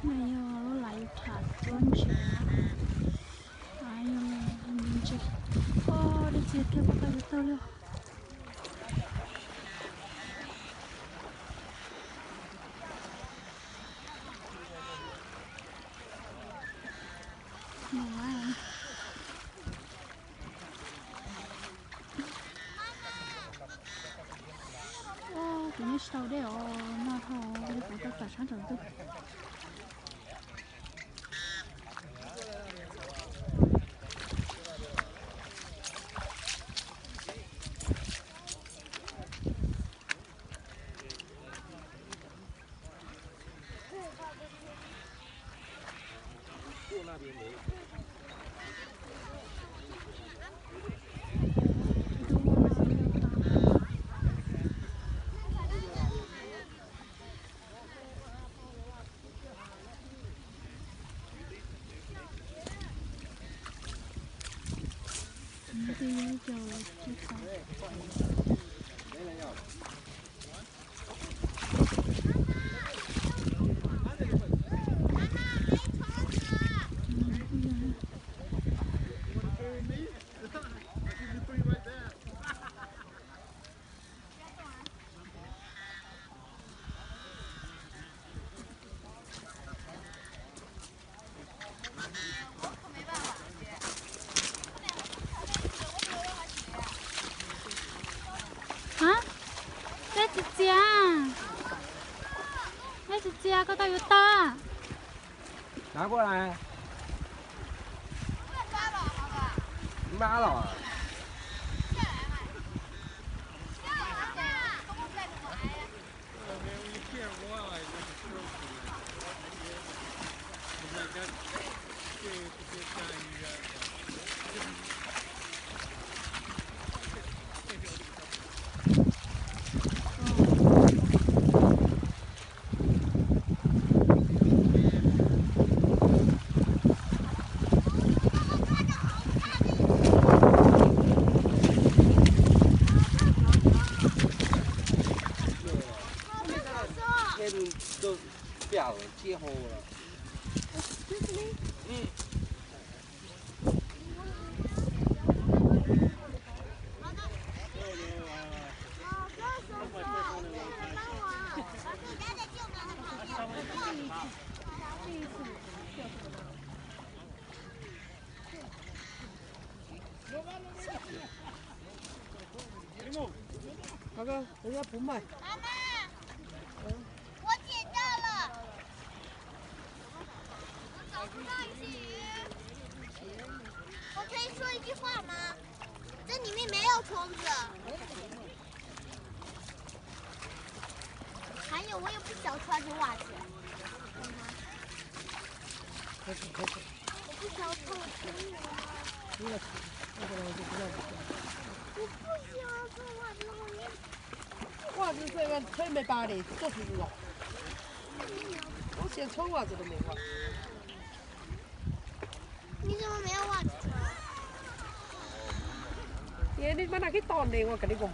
No yog lub lav yus tham tuaj ntsia. Yog ntsia, o, dej txias kiag pom tau yuav tawg li. Kuv nyob tsis tau dej os, noj dhau li kuv tuaj tawm sab nraum ntug. Ha, dej txias txias, dej txias txias koj tau yuav tag. Nqa qua los. Hov koj, kuv yuav puv maj. 我捡到了。我找不到一些鱼。我可以说一句话吗？这里面没有虫子。还有，我也不想穿这袜子。我不想穿，我穿这个。我不喜欢穿袜子，我袜子这个忒没巴力，这是我。我连穿袜子都没袜子。你怎么没有袜子穿？ Ces nej pab nag kib toj ne ua kom nej ua